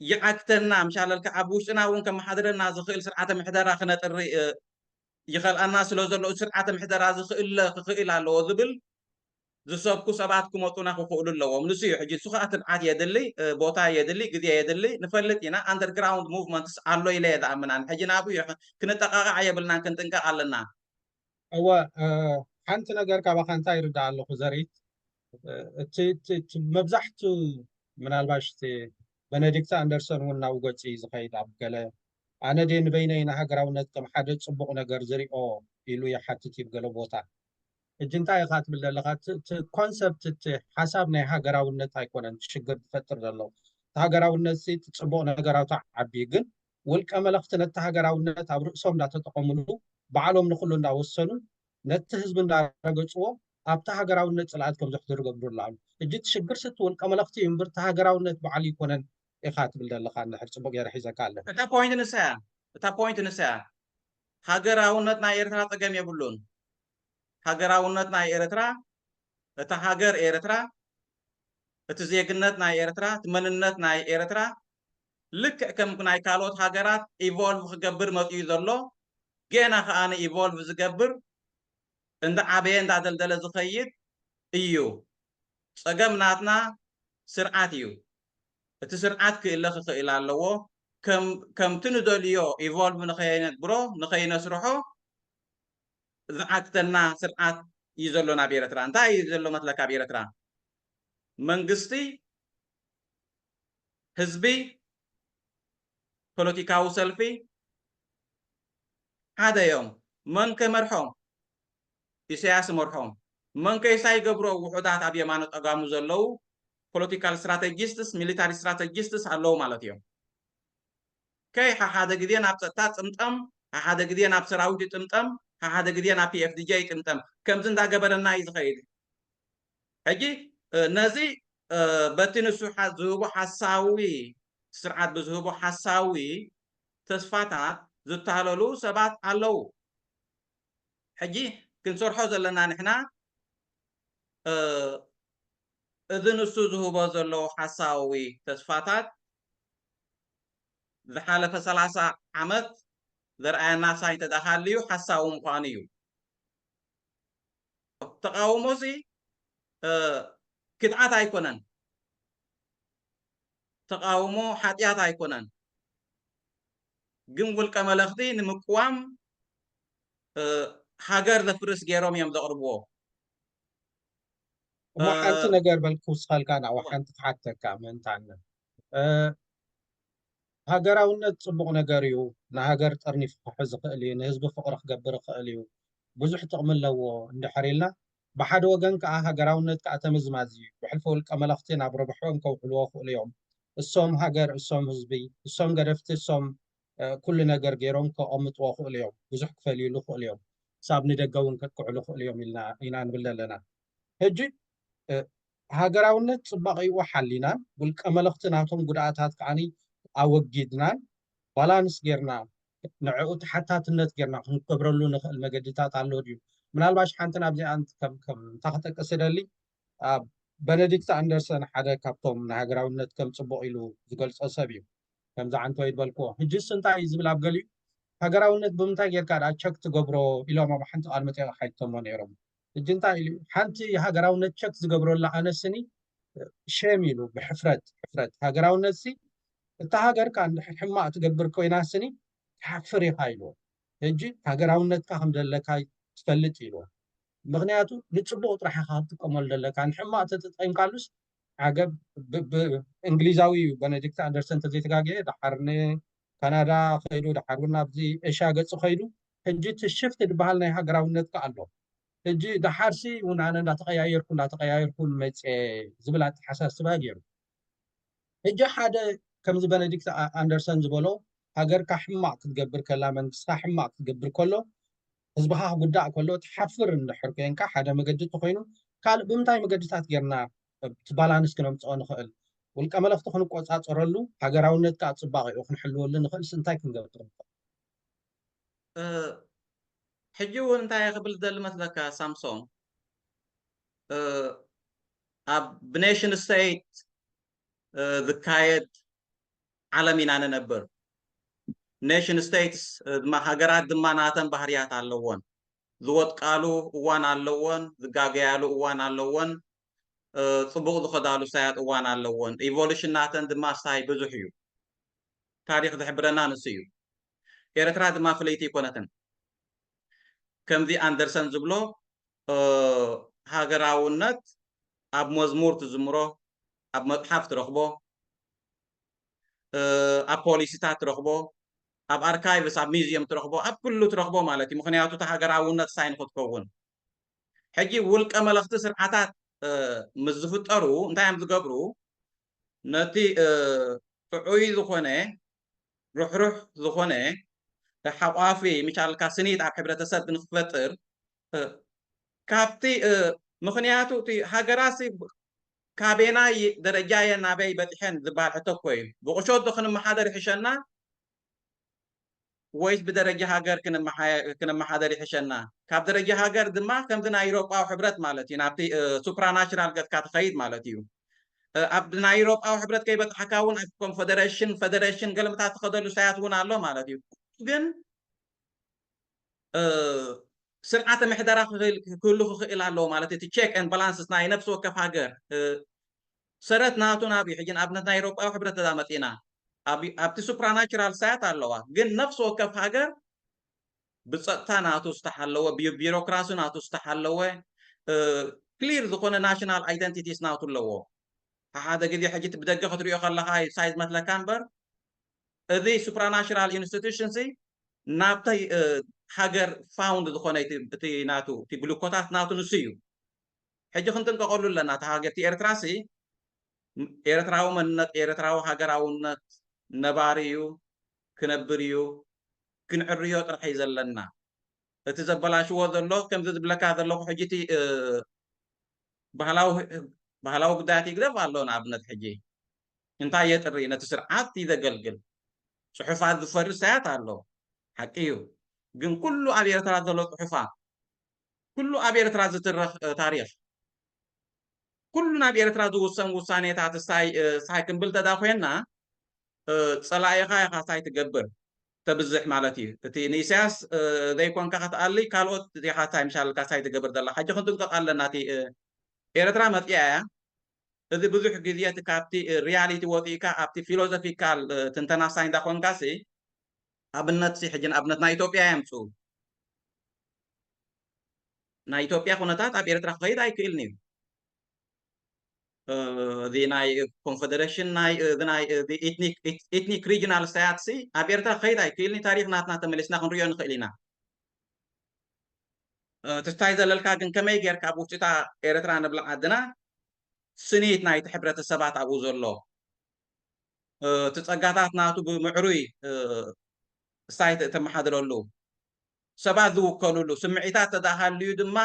ይዓግተና ምሻለልካ ኣብ ውሽጥና እውን ከመሓድረና ዝኽእል ስርዓተ ምሕደራ ክነጥሪ ይኸልኣና ስለ ዘሎ ስርዓተ ምሕደራ ዝኽእለ ክኽእል ኣለዎ ዝብል ዝሰብኩ ሰባት ክመፁና ክኽእሉ ኣለዎም። ንሱ እዩ ሕጂ ንሱ ከዓ ትብዓት የድሊ፣ ቦታ የድሊ፣ ግዜ የድሊ። ንፈልጥ ኢና ኣንደርግራውንድ ሙቭመንትስ ኣሎ ኢለ እየ ዝኣምን። ሕጂ ናብኡ ክንጠቃቃዕ የብልናን፣ ክንጥንቀቅ ኣለና። እወ ሓንቲ ነገር ካባካ እንታይ ይርዳእ ኣለኩ ዘሪት እቲ መብዛሕቱ ምናልባሽ እቲ በነዲክት ኣንደርሰን እውን ናብ ገፂ ዝኸይድ ኣብ ገለ ኣነ ደ ንበይነይ ንሃገራውነት ከም ሓደ ፅቡቅ ነገር ዝሪኦ ኢሉ ይሓትት እዩ ገለ ቦታ ሕጂ እንታይ ኢኻ ትብል ዘለኻ? እቲ ኮንሰፕት፣ እቲ ሓሳብ ናይ ሃገራውነት ኣይኮነን ሽግር ዝፈጥር ዘሎ። እቲ ሃገራውነት ሲ እቲ ፅቡቕ ነገራቱ ዓቢ፣ ግን ውልቀ መለኽቲ ነቲ ሃገራውነት ኣብ ርእሶም እንዳተጠቐምሉ፣ ባዕሎም ንኩሉ እንዳወሰኑ፣ ነቲ ህዝቢ እንዳረገፅዎ፣ ኣብቲ ሃገራውነት ፅልኣት ከም ዘሕድሩ ገብሩ ኣለዉ። ሕጂ እቲ ሽግር ሲ እቲ ውልቀ መለኽቲ እዩ እምበር፣ እቲ ሃገራውነት ባዕሉ ይኮነን ኢኻ ትብል ዘለኻ። እንድሕር ፅቡቅ ገይረ ሒዘካ ኣለኹ። እታ ፖይንት ንሳ እያ። እታ ፖይንት ንሳ እያ። ሃገራውነት ናይ ኤርትራ ጸገም የብሉን። ሃገራውነት ናይ ኤርትራ፣ እታ ሃገር ኤርትራ፣ እቲ ዜግነት ናይ ኤርትራ፣ እቲ መንነት ናይ ኤርትራ፣ ልክዕ ከም ናይ ካልኦት ሃገራት ኢቮልቭ ክገብር መጺኡ ዘሎ፣ ገና ከኣ ኢቮልቭ ዝገብር፣ እንዳዓበየ እንዳደልደለ ዝኸይድ እዩ። ጸገም ናትና ስርዓት እዩ። እቲ ስርዓት ክእለ ክኽእል ኣለዎ። ከም-፣ ከምቲ ንደልዮ ኢቮልቭ ንኸይነግብሮ፣ ንኸይነስርሖ ዝዓግተና ስርዓት እዩ ዘሎ ናብ ኤርትራ። እንታይ እዩ ዘሎ መስለካ ኣብ ኤርትራ? መንግስቲ፣ ህዝቢ፣ ፖለቲካዊ ሰልፊ ሓደ እዮም። መን ከመርሖም? ኢሳያስ መርሖም። መን ከይሳ ይገብሮ? ውሑዳት ኣብ የማነ ጸጋሙ ዘለዉ ፖለቲካል ስትራቴጂስትስ፣ ሚሊታሪ ስትራቴጂስትስ ኣለዉ ማለት እዮም። ከይ ሓሓደ ግዜ ናብ ጸጥታ ጥምጠም፣ ሓሓደ ግዜ ናብ ሰራዊት ይጥምጠም፣ ሓሓደ ግዜ ናብ ፒ ኤፍ ዲ ጄ ይጥምጠም። ከምዚ እንዳገበረና እዩ ዝኸይድ። ሕጂ፣ እ፣ ነዚ፣ እ፣ በቲ ንሱ ሓ-፣ ዝህቦ ሓሳዊ፣ ስርዓት ብዝህቦ ሓሳዊ ተስፋታት ዝተሃለሉ ሰባት ኣለዉ። ሕጂ ክንሰርሖ ዘለና ንሕና፣ እ፣ እዚ ንሱ ዝህቦ ዘሎ ሓሳዊ ተስፋታት ዝሓለፈ ሰላሳ ዓመት ዘርኣየና ሳይ እንተ ደኣ ሃልዩ ሓሳዊ ምዃኑ እዩ። ተቃውሞ ሲ፣ እ፣ ክድዓት ኣይኮነን። ተቃውሞ ሓጢኣት ኣይኮነን። ግን ውልቀ መለኽቲ ንምቅዋም፣ እ፣ ሃገር ዘፍርስ ገይሮም እዮም ዘቕርብዎ። እሞ እ፣ ሓንቲ ነገር በል ክውስኸልካ፣ ናብኡ ሓንቲ ክሓተካ ምእንታነ። እ፣ ሃገራውነት ጽቡቕ ነገር እዩ። ንሃገር ጠርኒፉ ክሕዝ ይኽእል እዩ። ንህዝቢ ፍቕሪ ክገብር ይኽእል እዩ። ብዙሕ ጥቕሚ ኣለዎ እንድሕር ኢልና፣ ብሓደ ወገን ከኣ ሃገራውነት ከኣ ተምዝማዝ እዩ። ብሕልፊ ውልቀ መለኽቲ ናብ ረብሕኦም ከውዕልዎ ይኽእሉ እዮም። እሶም ሃገር፣ እሶም ህዝቢ፣ እሶም ገደፍቲ፣ እሶም፣ እ፣ ኩሉ ነገር ገይሮም ከቐምጥዎ ይኽእሉ እዮም። ብዙሕ ክፈልዩሉ ይኽእሉ እዮም። ክሳብ ንደገ እውን ከጥቅዕሉ ይኽእሉ እዮም ኢልና ኢና ንብል ዘለና። ሕጂ፣ እ፣ ሃገራውነት ጽባቐኡ ሓሊናን ውልቀ መለኽቲ ናቶም ጉድኣታት ከዓኒ ኣወጊድናን ባላንስ ጌርና ንዕኡ ተሓታትነት ጌርና ክንገብረሉ ንኽእል መገድታት ኣሎ ድዩ? ምናልባሽ ሓንቲ ናብዚኣ እንት-፣ ከም፣ ከም እንታ ክጠቅስ እደሊ፣ ኣብ በነዲክት ኣንደርሰን ሓደ ካብቶም ንሃገራውነት ከም ጽቡቕ ኢሉ ዝገልጾ ሰብ እዩ። ከምዚ ዓንቶ ይበልክዎ። ሕጂስ እንታይ እዩ ዝብል ኣብ ገሊኡ፣ ሃገራውነት ብምንታይ ጌርካ ደኣ ቸክ ትገብሮ ኢሎም ኣብ ሓንቲ ቃል መጠየቂ ሓቲቶሞ ነይሮም። ሕጂ እንታይ ኢሉ፣ ሓንቲ ሃገራውነት ቸክ ዝገብረላ ኣነ ስኒ ሼም ኢሉ፣ ብሕፍረት፣ ሕፍረት። ሃገራውነት ሲ እታ ሃገርካ እንድሕር ሕማቕ ትገብር ኮይና ስኒ ትሓፍር ኢኻ ኢልዎ። ሕጂ ሃገራውነትካ ከም ዘለካ ትፈልጥ ኢልዎ። ምኽንያቱ ንጽቡቕ ጥራሕ ኢኻ ክትጥቀመሉ ዘለካ፣ ንሕማቕ ተተጠቂምካሉስ ዓገብ። ብ-፣ ብ-፣ እንግሊዛዊ እዩ በነዲክት ኣንደርሰን እንተዘይተጋግየ፣ ደሓር ንካናዳ ከይዱ፣ ደሓር እውን ናብዚ ኤሽያ ገጹ ከይዱ። ሕጂ እቲ ሽፍት ዝበሃል ናይ ሃገራውነትካ ኣሎ። ሕጂ ደሓርሲ እውን ኣነ እንዳተቐያየርኩ፣ እንዳተቐያየርኩ መጽየ ዝብል ኣተሓሳስባ ገይሩ። ሕጂ ሓደ ከምዚ በነዲክት ኣ-፣ ኣንደርሰን ዝበሎ፣ ሃገርካ ሕማቕ ክትገብር ከላ፣ መንግስትኻ ሕማቕ ክትገብር ከሎ፣ ህዝብኻ ክጉዳእ ከሎ ትሓፍር እንድሕር ኮይንካ፣ ሓደ መገዲ እንተኾይኑ፣ ካልእ ብምንታይ መገድታት ጌርና እቲ ባላንስ ክነምጽኦ ንኽእል? ውልቀ መለኽቲ ክንቆጻጸረሉ፣ ሃገራውነት ከኣ ጽባቐኡ ክንሕልወሉ ንኽእልስ እንታይ ክንገብር ንኽእል? እ፣ ሕጂ እውን እንታይ እየ ክብል ዝደሊ መስለካ ሳምሶን? እ፣ ኣብ ብኔሽን ስቴት፣ እ፣ ዝካየድ ዓለም ኢና ንነብር። ኔሽን ስቴትስ፣ እ፣ ድማ ሃገራት ድማ ናተን ባህርያት ኣለዎን። ዝወጥቃሉ እዋን ኣለዎን፣ ዝጋገያሉ እዋን ኣለዎን፣ እ፣ ጽቡቕ ዝኸዳሉ ሳያት እዋን ኣለዎን። ኢቮሉሽን ናተን ድማ ሳይ ብዙሕ እዩ። ታሪኽ ዝሕብረና ንሱ እዩ። ኤርትራ ድማ ፍልይቲ ኣይኮነትን። ከምዚ ኣንደርሰን ዝብሎ፣ እ፣ ሃገራውነት ኣብ መዝሙር ትዝምሮ፣ ኣብ መጽሓፍ ትረኽቦ፣ እ፣ ኣብ ፖሊሲታት ትረኽቦ፣ ኣብ ኣርካይቭስ፣ ኣብ ሚዝየም ትረኽቦ፣ ኣብ ኩሉ ትረኽቦ ማለት እዩ። ምኽንያቱ እቲ ሃገራውነት ሳይን ክትከውን። ሕጂ ውልቀ መለኽቲ ስርዓታት ምስ ዝፍጠሩ እንታይ እዮም ዝገብሩ? ነቲ ጥዑይ ዝኾነ፣ ርሕሩሕ ዝኾነ፣ ሓቋፊ ምሻልካ ስኒት ኣብ ሕብረተሰብ ንክፈጥር፣ ካብቲ ምክንያቱ እቲ ሃገራሲ ካበናይ ደረጃ እየን ናበይ በፂሐን ዝበሃል ሕቶ እኮ እዩ። ብቁሾት ዶ ክንመሓደር ይሕሸና ወይስ ብደረጃ ሃገር ክንመሓደር ይሕሸና? ካብ ደረጃ ሃገር ድማ ከምዚ ናይ ኤውሮጳዊ ሕብረት ማለት እዩ፣ ናብቲ ሱፕራናሽናል ገጽካ ትኸይድ ማለት እዩ። ኣብ ናይ ኤውሮጳዊ ሕብረት ከይበፅሓካ እውን ኣብ ኮንፈደሬሽን፣ ፈደሬሽን ገለመታት ትኸደሉ ሳያት እውን ኣሎ ማለት እዩ። ግን ስርዓተ ምሕደራ ክህሉ ክኽእል ኣለዎ ማለት እቲ ቼክ ኤንድ ባላንስስ ናይ ነፍሲ ወከፍ ሃገር ሰረት ናቱ ናብ እዩ። ሕጂ ንኣብነት ናይ ኤውሮጳዊ ሕብረት ተዛመፂና ኣብቲ ሱፕራናቹራል ሳያት ኣለዋ፣ ግን ነፍሲ ወከፍ ሃገር ብፀጥታ ናቱ ዝተሓለወ፣ ቢሮክራሲ ናቱ ዝተሓለወ፣ ክሊር ዝኾነ ናሽናል ኣይደንቲቲስ ናቱ ኣለዎ። ሓደ ግዜ ሕጂ ብደገ ክትሪኦ ከለካ ሳይዝ መስለካ እምበር እዚ ሱፕራናሽናል ኢንስቲቱሽን ሲ ናብታይ ሃገር ፋውንድ ዝኾነ እቲ ናቱ እቲ ብልኮታት ናቱ ንሱ እዩ። ሕጂ ክንጥንቀቀሉ ኣለና። እቲ ሃገር እቲ ኤርትራ ሲ ኤርትራዊ መንነት ኤርትራዊ ሃገራውነት ነባሪ እዩ፣ ክነብር እዩ፣ ክንዕርዮ ጥራሕ እዩ ዘለና። እቲ ዘበላሽዎ ዘሎ ከምዚ ዝብለካ ዘለኹ ሕጂ እቲ ባህላዊ ባህላዊ ጉዳያት ይግደፍ ኣሎ። ንኣብነት ሕጂ እንታይ የጥሪ ነቲ ስርዓት እዩ ዘገልግል። ጽሑፋት ዝፈሪ ሳያት ኣሎ፣ ሓቂ እዩ። ግን ኩሉ ኣብ ኤርትራ ዘሎ ጽሑፋት፣ ኩሉ ኣብ ኤርትራ ዝትረኽ ታሪኽ፣ ኩሉ ናብ ኤርትራ ዝውሰን ውሳኔታት ሳይ ሳይ ክንብል ተዳ ኮይና ጸላኢኻ ኢኻ ሳይ ትገብር ተብዝሕ ማለት እዩ። እቲ ንኢሳያስ ዘይኮንካ ክትኣሊ ካልኦት ዜኻ ሳይ ምሻልካ ሳይ ትገብር ዘላ። ሕጂ ክንጥንቀቕ ኣለና። እቲ ኤርትራ መጽያ እያ። እዚ ብዙሕ ግዜ እቲ ካብቲ ሪያሊቲ ወፂእካ ኣብቲ ፊሎዞፊካል ትንተና ሳይ እንዳኾንካ ሲ ኣብነት ሲ ሕጂ ንኣብነት ናይ ኢትዮጵያ የምፅኡ። ናይ ኢትዮጵያ ኩነታት ኣብ ኤርትራ ክኸይድ ኣይክእልን እዩ። እዚ ናይ ኮንፈደሬሽን ናይ እዚ ናይ እዚ ኤትኒክ ኤትኒክ ሪጅናል ስታትሲ ኣብ ኤርትራ ክኸይድ ኣይክእልን እዩ። ታሪኽ ናትና ተመሊስና ክንሪኦ ንኽእል ኢና። ትስታይ ዘለልካ ግን ከመይ ጌርካ ኣብ ውሽጢታ ኤርትራ ንብላ ዓድና ስኒት ናይቲ ሕብረተሰባት ኣብኡ ዘሎ እቲ ጸጋታት ናቱ ብምዕሩይ ስታይ ተመሓድረሉ፣ ሰባት ዝውከሉሉ፣ ስምዒታት ተዳሃልዩ ድማ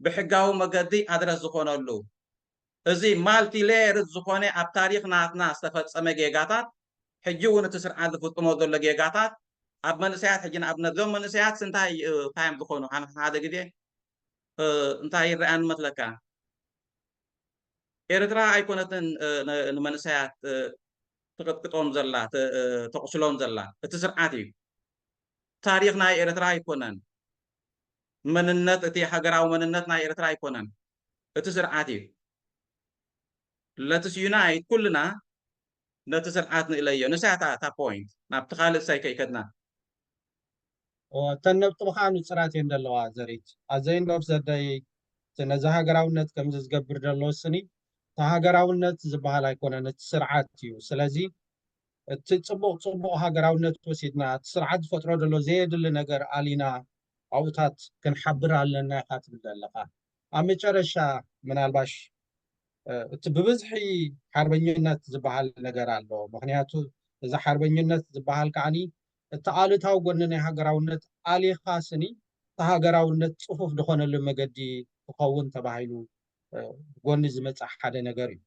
ብሕጋዊ መገዲ ኣድረስ ዝኾነሉ፣ እዚ ማልቲ ሌየርድ ዝኾነ ኣብ ታሪኽ ናትና ዝተፈጸመ ጌጋታት፣ ሕጂ እውን እቲ ስርዓት ዝፍጽሞ ዘሎ ጌጋታት ኣብ መንእሰያት፣ ሕጂ ንኣብነት እዞም መንእሰያት እንታይ እንታይ እዮም ዝኾኑ? ሓደ ግዜ እንታይ ይረኣን መስለካ? ኤርትራ ኣይኮነትን ንመንእሰያት ትቅጥቅጦም ዘላ፣ ተቁስሎም ዘላ፣ እቲ ስርዓት እዩ። ታሪኽ ናይ ኤርትራ ኣይኮነን። መንነት፣ እቲ ሃገራዊ መንነት ናይ ኤርትራ ኣይኮነን፣ እቲ ስርዓት እዩ። ለትስ ዩናይት ኩልና ነቲ ስርዓት ንእለዮ። ንሳ እታ እታ ፖይንት ናብቲ ካልእ ሳይ ከይከድና። እተን ነጥቢ ከዓ ንፅራት እየን ዘለዋ ዘሪት። ኣዘይንዶፍ ዘደይ እቲ ነዚ ሃገራውነት ከምዚ ዝገብር ዘሎ ስኒ እቲ ሃገራውነት ዝበሃል ኣይኮነን፣ እቲ ስርዓት እዩ። ስለዚ እቲ ፅቡቅ ፅቡቅ ሃገራውነት ወሲድና እቲ ስርዓት ዝፈጥሮ ዘሎ ዘየድሊ ነገር ኣሊና ኣብኡታት ክንሓብር ኣለና ኢካ ትብል ዘለካ። ኣብ መጨረሻ ምናልባሽ እቲ ብብዝሒ ሓርበኝነት ዝበሃል ነገር ኣሎ። ምክንያቱ እዚ ሓርበኝነት ዝበሃል ከዓኒ እቲ ኣሉታዊ ጎኒ ናይ ሃገራውነት ኣሊኻ ስኒ እቲ ሃገራውነት ፅፉፍ ዝኾነሉ መገዲ ክኸውን ተባሂሉ ጎኒ ዝመፅእ ሓደ ነገር እዩ።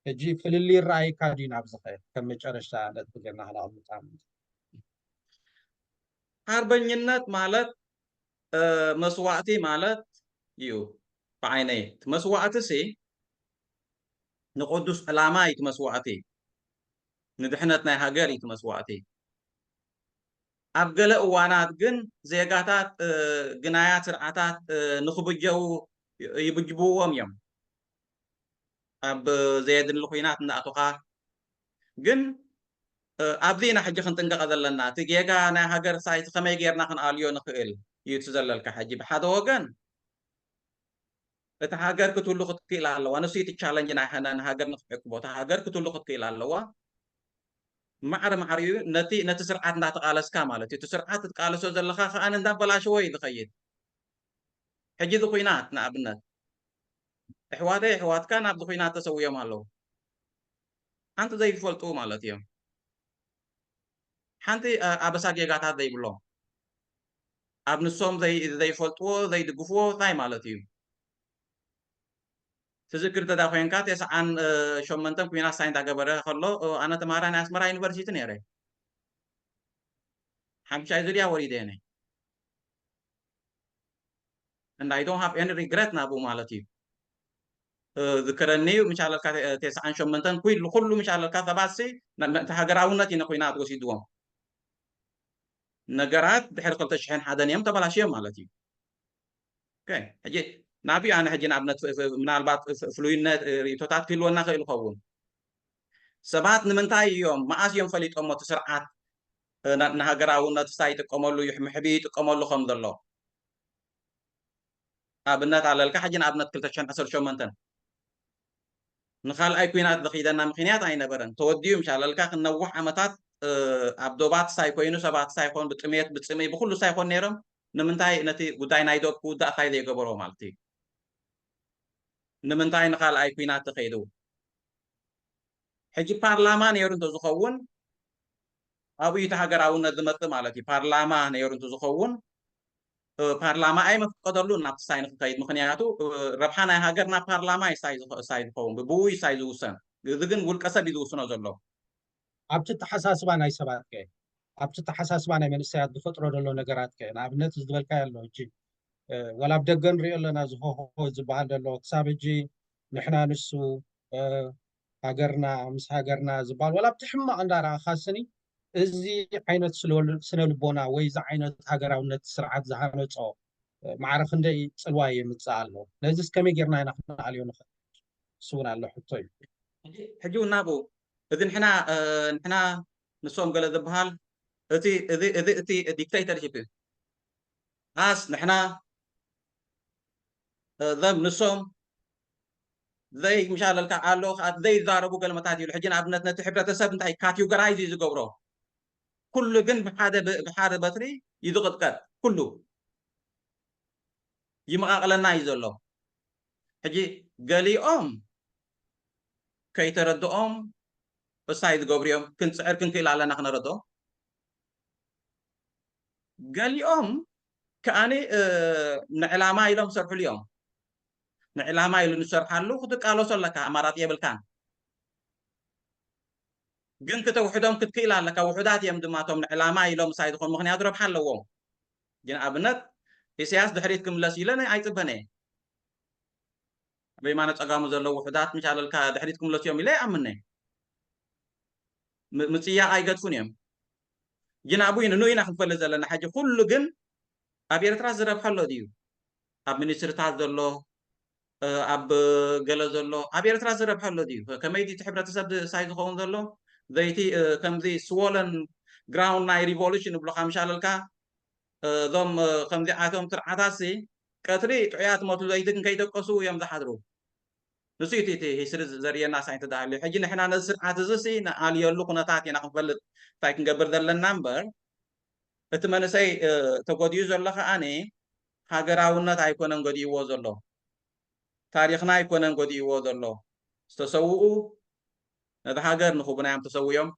ሕጂ ፍልልይ ይረኣየካ ድዩ? ናብዚ ከ ከም መጨረሽታ ነጥቢ ጌርና ክነቐምጣ። ሓርበኝነት ማለት መስዋእቲ ማለት እዩ። ብዓይነይ እቲ መስዋእቲ ሲ ንቅዱስ ዕላማ እዩ እቲ መስዋእቲ፣ ንድሕነት ናይ ሃገር እዩ እቲ መስዋእቲ። ኣብ ገለ እዋናት ግን ዜጋታት ግናያት ስርዓታት ንክብጀው ይብጅብዎም እዮም። ኣብ ዘየድሊ ኩናት እናእቶኻ ግን ኣብዚ ኢና ሕጂ ክንጥንቀቐ ዘለና። እቲ ጌጋ ናይ ሃገር ሳይት ከመይ ጌርና ክንኣልዮ ንኽእል እዩ እቲ ዘለልካ። ሕጂ ብሓደ ወገን እቲ ሃገር ክትህሉ ክትክእል ኣለዋ። ንሱ እቲ ቻለንጅ ናይ ሓነ ንሃገር ንክሕክቦ እታ ሃገር ክትህሉ ክትክእል ኣለዋ። ማዕረ ማዕሪኡ ነቲ ነቲ ስርዓት እንዳተቃለስካ ማለት እዩ። እቲ ስርዓት ትቃለሶ ዘለካ ከኣ እንዳበላሸዎ እዩ ዝኸይድ። ሕጂ እዚ ኹናት ንኣብነት ኣሕዋተይ ኣሕዋትካ ናብዚ ኹናት ተሰዊኦም ኣለዉ። ሓንቲ ዘይፈልጡ ማለት እዮም። ሓንቲ ኣበሳ ጌጋታት ዘይብሎም ኣብ ንሶም ዘይፈልጥዎ ዘይድግፍዎ እንታይ ማለት እዩ? ትዝክር ተዳ ኮይንካ ተስዓን ሸመንተን ኩናት ሳይ እንዳገበረ ከሎ ኣነ ተማሃራይ ናይ ኣስመራ ዩኒቨርሲቲ ነይረ። ሓምሻይ ዙርያ ወሪደ ነይ and I don't have any regret ናብኡ ማለት እዩ። ዝከረኒ እዩ ምሻለልካ ተስዓን ሸመንተን ኩሉ ኩሉ ምሻለልካ ሰባት ሲ እቲ ሃገራውነት ኢነ ኩናት ወሲድዎም። ነገራት ድሕሪ ክልተ ሽሕን ሓደን እዮም ተበላሽዮም ማለት እዩ። ሕጂ ናብዩ ኣነ ሕጂ ንኣብነት ምናልባት ፍሉይነት ርእቶታት ክህልወና ክእል ይኸውን። ሰባት ንምንታይ እዮም መኣስ እዮም ፈሊጦሞ እቲ ስርዓት ንሃገራውነት ስታይ ይጥቀመሉ ይምሕቢ ይጥቀመሉ ከም ዘሎ? ኣብነት ኣለልካ ሕጂ ንኣብነት ክልተ ሽሕን ዓሰርተ ሸሞንተን ንኻልኣይ ኩናት ዝኺደና ምኽንያት ኣይነበረን። ተወዲኡ ምሻለልካ ክነውሕ ዓመታት ኣብ ዶባት ሳይኮይኑ ሰባት ሳይኮን ብጥሜት ብፅምኢ ብኩሉ ሳይኮን ነይሮም። ንምንታይ ነቲ ጉዳይ ናይ ዶብ ክውዳእ ታይ ዘይገበሮ ማለት እዩ? ንምንታይ ንኻልኣይ ኩናት ተኸይዱ? ሕጂ ፓርላማ ነይሩ እንተዝኸውን ኣብኡ እቲ ሃገራውነት ዝመፅእ ማለት እዩ። ፓርላማ ነይሩ እንተዝኸውን ፓርላማ ኣይመፍቀደሉ ናብ ሳይ ንክከይድ። ምክንያቱ ረብሓ ናይ ሃገር ናብ ፓርላማ እዩ ሳይ ዝኸውን፣ ብብኡ እዩ ሳይ ዝውሰን። እዚ ግን ውልቀ ሰብ እዩ ዝውስኖ ዘሎ። ኣብቲ ተሓሳስባ ናይ ሰባት ከ ኣብቲ ተሓሳስባ ናይ መንእሰያት ዝፈጥሮ ዘሎ ነገራት ከ ንኣብነት ዝበልካዮ ኣሎ ሕጂ ወላ ኣብ ደገ ንሪኦ ኣለና ዝሆሆ ዝበሃል ዘሎ ክሳብ ሕጂ ንሕና ንሱ ሃገርና ምስ ሃገርና ዝበሃል ወላ ኣብቲ ሕማቕ እንዳረኣኻ ስኒ እዚ ዓይነት ስነ ልቦና ወይ እዚ ዓይነት ሃገራውነት ስርዓት ዝሃነፆ ማዕረ ክንደይ ፅልዋ የምፅእ ኣሎ? ነዚስ ከመይ ጌርና ኢና ክንኣልዮ ንኽእል? እሱ እውን ኣሎ ሕቶ እዩ። ሕጂ እውን ናብኡ እዚ ንሕና ንሕና ንሶም ገለ ዝበሃል እቲ እዚ እዚ እቲ ዲክቴተርሺፕ እዩ። ኣስ ንሕና ዘም ንሶም ዘይ ምሻለልካ ኣሎ ከኣ ዘይዛረቡ ገልመታት ይብሉ። ሕጂ ንኣብነት ነቲ ሕብረተሰብ እንታይ ካቴጎራይዝ እዩ ዝገብሮ? ኩሉ ግን ብሓደ ብሓደ በትሪ እዩ ዝቕጥቀጥ። ኩሉ ይመቓቕለና እዩ ዘሎ። ሕጂ ገሊኦም ከይተረድኦም እሳይ ዝገብሩ እዮም። ክንፅዕር ክንክእል ኣለና ክነረድኦም። ገሊኦም ከኣኒ ንዕላማ ኢሎም ዝሰርሕሉ እዮም። ንዕላማ ኢሉ ንሰርሓሉ ክትቃለሶ ኣለካ፣ ኣማራፂ የብልካን። ግን ክተውሕዶም ክትክእል ኣለካ። ውሑዳት እዮም ድማ እቶም ንዕላማ ኢሎም ምሳይ ዝኾኑ፣ ምክንያቱ ረብሓ ኣለዎም። ግን ኣብነት ኢሳያስ ድሕሪት ክምለስ ኢለ ኣይፅበን እየ። ኣብ የማነ ፀጋሙ ዘለዉ ውሑዳት ምሻለልካ ድሕሪት ክምለሱ እዮም ኢለ ኣይኣምነ። ምፅያቕ ኣይገድፉን እዮም። ግን ኣብኡ ንኡ ኢና ክንፈልጥ ዘለና። ሕጂ ኩሉ ግን ኣብ ኤርትራ ዝረብሐ ኣሎ ድዩ? ኣብ ሚኒስትርታት ዘሎ ኣብ ገለ ዘሎ ኣብ ኤርትራ ዝረብሐ ኣሎ ድዩ? ከመይ እቲ ሕብረተሰብ ሳይ ዝኸውን ዘሎ ዘይቲ ከምዚ ስወለን ግራውንድ ናይ ሪቮሉሽን ይብሉካ ምሻለልካ እዞም ከምዚኣቶም ስርዓታት ሲ ቀትሪ ጥዑያት ሞት ለይቲ ክንከይደቀሱ እዮም ዝሓድሩ። ንሱ እቲ እቲ ሂስትሪ ዘርእየና ሳይ እንተደኣ ሃልዩ ሕጂ ንሕና ነዚ ስርዓት እዚ ሲ ንኣልየሉ ኩነታት ኢና ክንፈልጥ እንታይ ክንገብር ዘለና እምበር እቲ መንእሰይ ተጎዲኡ ዘሎ ከዓኒ ሃገራውነት ኣይኮነን ጎዲእዎ ዘሎ፣ ታሪኽና ኣይኮነን ጎዲእዎ ዘሎ። ዝተሰውኡ ነቲ ሃገር ንኽቡና እዮም ተሰዊኦም።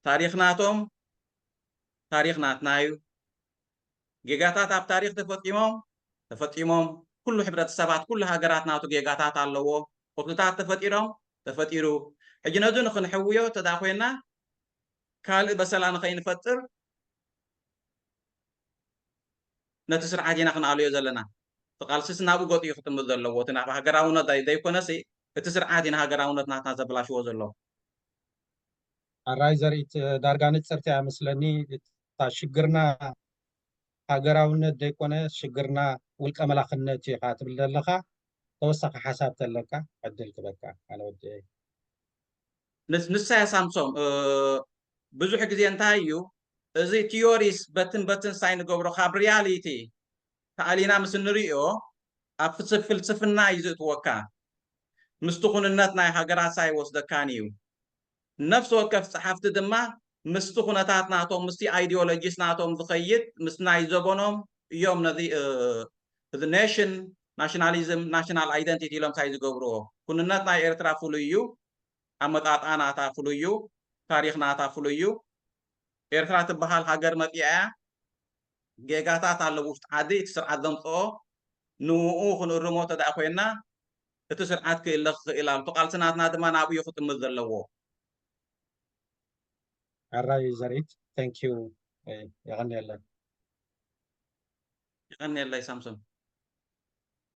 ታሪኽ ናቶም ታሪኽ ናትና እዩ። ጌጋታት ኣብ ታሪኽ ተፈፂሞም ተፈፂሞም ኩሉ ሕብረተሰባት ኩሉ ሃገራት ናቱ ጌጋታት ኣለዎ። ቁስልታት ተፈጢሮም ተፈጢሩ። ሕጂ ነዚ ንክንሕውዮ ተዳ ኮይና ካልእ በሰላ ንኸይንፈጥር ነቲ ስርዓት ኢና ክንኣልዮ ዘለና። እቲ ቃልሲስ ናብኡ ገፁ እዩ ክጥምት ዘለዎ። እቲ ናብ ሃገራውነት ዘይኮነሲ እቲ ስርዓት ኢና ሃገራውነት ናትና ዘበላሽዎ ዘሎ። ኣራይ ዘርኢት ዳርጋ ንፅርቲ እያ መስለኒ። እታ ሽግርና ሃገራውነት ዘይኮነ ሽግርና ውልቀ መላኽነት እዩ ኢኻ ትብል ዘለኻ። ተወሳኺ ሓሳብ ተለካ ዕድል ክበካ ኣነ ወዲ ንሳያ ሳምሶም ብዙሕ ግዜ እንታይ እዩ እዚ ቲዮሪስ በትን በትን ሳይ ንገብሮ ካብ ሪያሊቲ ተኣሊና ምስ እንሪኦ ኣብ ፍልስፍና እዩ ዝእትወካ። ምስቲ ኩንነት ናይ ሃገራት ሳይ ወስደካን እዩ። ነፍሲ ወከፍ ጸሓፍቲ ድማ ምስቲ ኩነታት ናቶም ምስቲ ኣይዲዮሎጂስ ናቶም ዝኸይድ ምስ ናይ ዘበኖም እዮም ነዚ እዚ nation nationalism national identity ኢሎም ሳይ ዝገብርዎ። ኩንነት ናይ ኤርትራ ፍሉይ እዩ። ኣመጣጣ ናታ ፍሉይ እዩ። ታሪኽ ናታ ፍሉይ እዩ። ኤርትራ ትበሃል ሃገር መፂኣ እያ። ጌጋታት ኣለዉ ውሽጢ ዓዲ፣ እቲ ስርዓት ዘምፅኦ። ንኡ ክንእርሞ ተደኣ ኮይና እቲ ስርዓት ክእለ ክኽእል ኣሎ። ቃልሲ ናትና ድማ ናብኡ እዩ ክጥምት ዘለዎ። ኣራይ ዘሪት thank you። የቐንየለን። የቐንየለይ ሳምሶን።